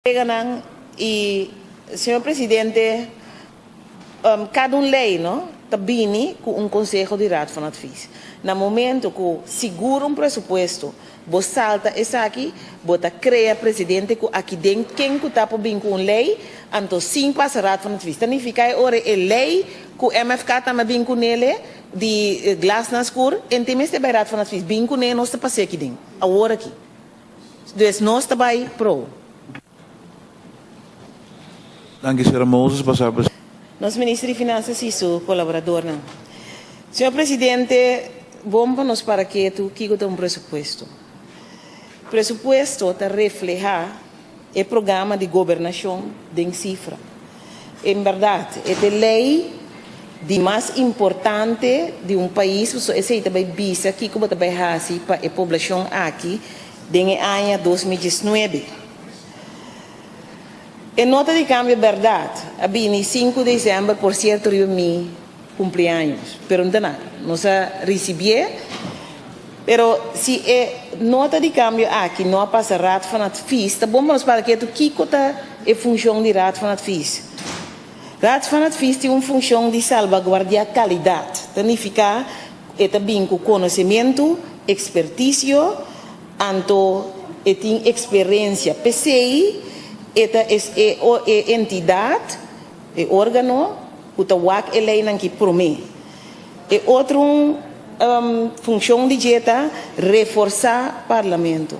Coleganan y Señor Presidente, cada un ley no ta bini cu un conseho di Raad van Advies. Na momento cu sigur un presupuesto bo salta esaki, bo ta crea presidente cu aki den ken cu ta por bin cu un ley, anto sin pasa Raad van Advies. Ta nifica e ora e ley cu MFK tambe a bin cu nele di glas na scur, ente mester bay Raad van Advies bin cu ne, nos ta pasa aki den, awor aki. Dus nos ta bai pro. Danki sra. Moses pasa pa. Nos Minister di Finanzas y su colaboradornan. Señor Presidente, bon pa nos para ketu kico ta un presupuesto. Presupuesto ta refleha e programa di gobernacion den cifra. En berdad, e ta e ley di mas importante di un pais, pasobra esey ta bay bisa kico bo ta bay haci pa e poblacion aki den e aña 2019. E nota di cambio berdad a bini sinku december, por cierto riba mi cumpleaños, pero no ta nada, nos a ricibié, pero si e nota di cambio aki no a pasa Raad van Advies, ta bon pa nos para ketu kico ta e funcion di Raad van Advies. Raad van Advies tin un funcion di salvaguardia calidad, ta nifica e ta bin cu conocemento, experticio, anto e tin experiencia. P'esey e ta e e entidad, e organo cu ta wak e leynan ki prome. E otro funcion di dje ta reforsa Parlamento.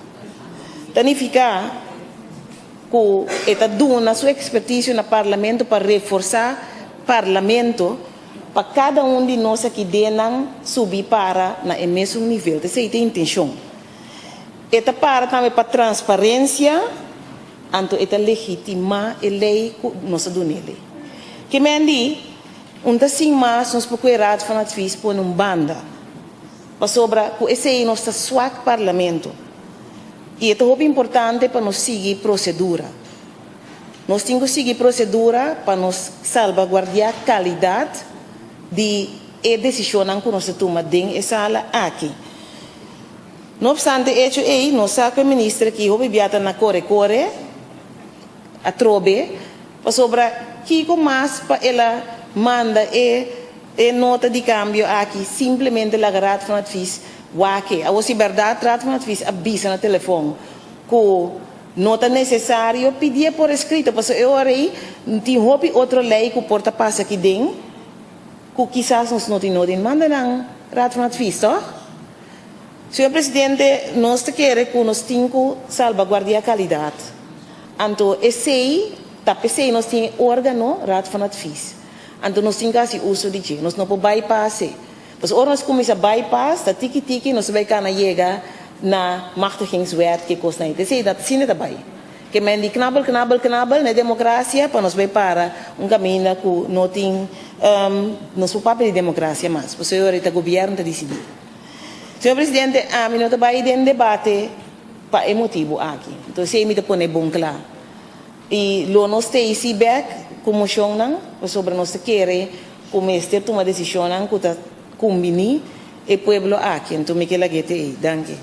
Ta nifica cu e ta duna su experticio na Parlamento pa reforsa Parlamento pa cada un di nos aki dennan subi para na e mesun nivel. Ta esey ta e intencion. E ta para tambe pa transparencia. Anto e ta legitimá e lei ku nos a dun'é lei. Ke men di, un ta sin mas nos por ku e Raad van Advies pone un banda, pasobra ku esei nos ta swak Parlamento i e ta hopi importante pa nos sigui prosedura. Nos tin ku sigui prosedura pa nos salbaguardiá kalidat di e desishonnan ku nos ta tuma den e sala aki. No obstante echo ei, nos sa ku e minister aki hopi bia ta na kore kore atrobe, pasobra kiko mas pa el a manda e e nota di kambio aki simplemente laga Raad van Advies wak e. Awor si bèrdat Raad van Advies a bisa na telefòn ku no ta nesesario pidié por eskrito, pasobra e ora ei tin hopi otro lei ku por ta pasa aki den ku kisas nos no tin nodi manda nan Raad van Advies, tòg? Señor Presidente, nos ta kere ku nos tin ku salbaguardia kalidat. Anto esei ta p'esei nos tin e órgano Raad van Advies. Anto nos tin ku hasi uso di dje. Nos no por bypass e. Pasobra ora nos kuminsá bypass, ta tiki tiki nos ta bai kana yega na machtigingswet ke kosnan ei. P'esei ta asina ta bai. Ke men di knabbel, knabbel, knabbel na e demokrasia pa nos bai para un kaminda ku no tin, nos por papia di demokrasia mas. Pasobra ora ta gobièrnu ta disidí. Señor Presidente, ami no ta bai den debate pa e motibu aki. Entonces esei mi ta pone bon kla. I lo nos ta isi bek ku moshonnan pasobra nos ta kere ku mester tuma desishonnan ku ta kumbiní e pueblo aki. Enton mi ke lag'é te ei. Danki.